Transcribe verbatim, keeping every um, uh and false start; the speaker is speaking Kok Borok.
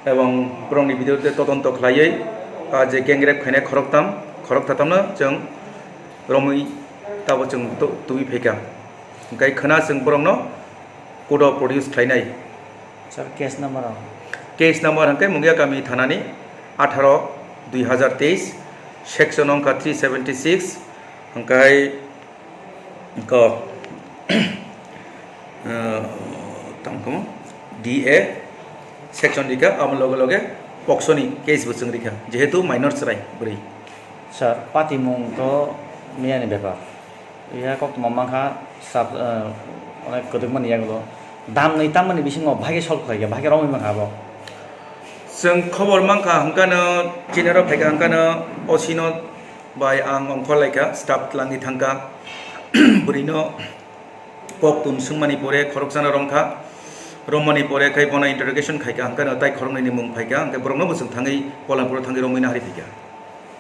Ebong borokni video tei todonto khlaiwi, ah, je gang rape khainai khoroktham, khoroktham no chwng romwi tabo chwng tu-, tubui phaikha. Hwnkhe khwna chwng borokno court o produce khlainai. Sir, case number o? Case number hwnkhe Mungia kami thanani atharo dui hazar teis, section wngkha three seventy six, hwnkhe ko, eh, tamo kamo D A section rikha, amo loge loge poksoni case bo chwng rikha, jehetu minor chwrai bwrwi. Sir, patimung to miyani bepar. Iya koktwma mankha sab, eh, onek kwdwkmani yagulo. Damni tamani bisingo bahai khe solve khlaikha, bahai khe romwi mankha abo. Chwng khobor mankha hwnkano, chini oro phaikha hwnkano, O C no bai ang ongkhor laikha, staff twlangwi thangkha. Bwrwino kok tun swngmani pore khoroksano romkha. Romani pore khai bono interrogation khaikha, hwnkano tai khoroknwini mung phaikha, hwnkhe borokno bo chwng thangwi Polanpuro thangwi romwi naharwi phaikha.